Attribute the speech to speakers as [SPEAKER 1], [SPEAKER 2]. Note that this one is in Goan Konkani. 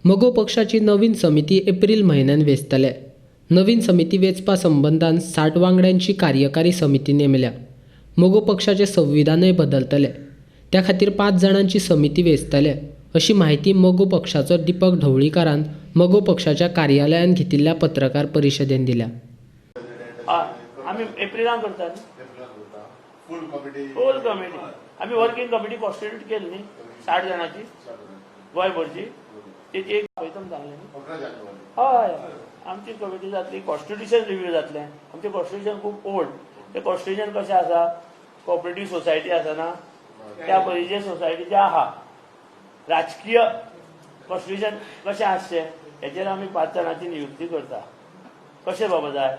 [SPEAKER 1] मगो पक्षाची नवीन समिती एप्रील म्हयन्यान वेंचतले. नवीन समिती वेंचपा संबंदान 60 वांगड्यांची कार्यकारी समिती नेमल्या. मगो पक्षाचें संविधानय बदलतले. त्या खातीर 5 जाणांची समिती वेंचतले अशी म्हायती मगो पक्षाचो दीपक ढवळीकारान मगो पक्षाच्या कार्यालयान घेतिल्ल्या पत्रकार परिशदेन दिल्या.
[SPEAKER 2] आमी एप्रिलान करता न्ही.
[SPEAKER 3] फुल कमिटी.
[SPEAKER 2] फूल कमिटी. आमी वर्किंग कमिटी कॉन्स्टिट्यूट केली न्ही 60 जाणांची गोंयभरची. तेची एक पळयता सांगलें न्ही.
[SPEAKER 3] 11 जानेवारी.
[SPEAKER 2] हय, आमची कमिटी जातली, कॉन्स्टिट्युशन रिव्यू जातलें. आमचें कॉन्स्टिट्युशन खूब ओल्ड. तें कॉन्स्टिट्युशन कशें आसा, कॉपरेटीव सोसायटी आसा ना, त्या पयलींचे सोसायटीचे आहा. राजकीय कॉन्स्टिट्युशन कशें आसचें हेचेर आमी 5 जाणांची नियुक्ती करता. कशें बाबा जाय.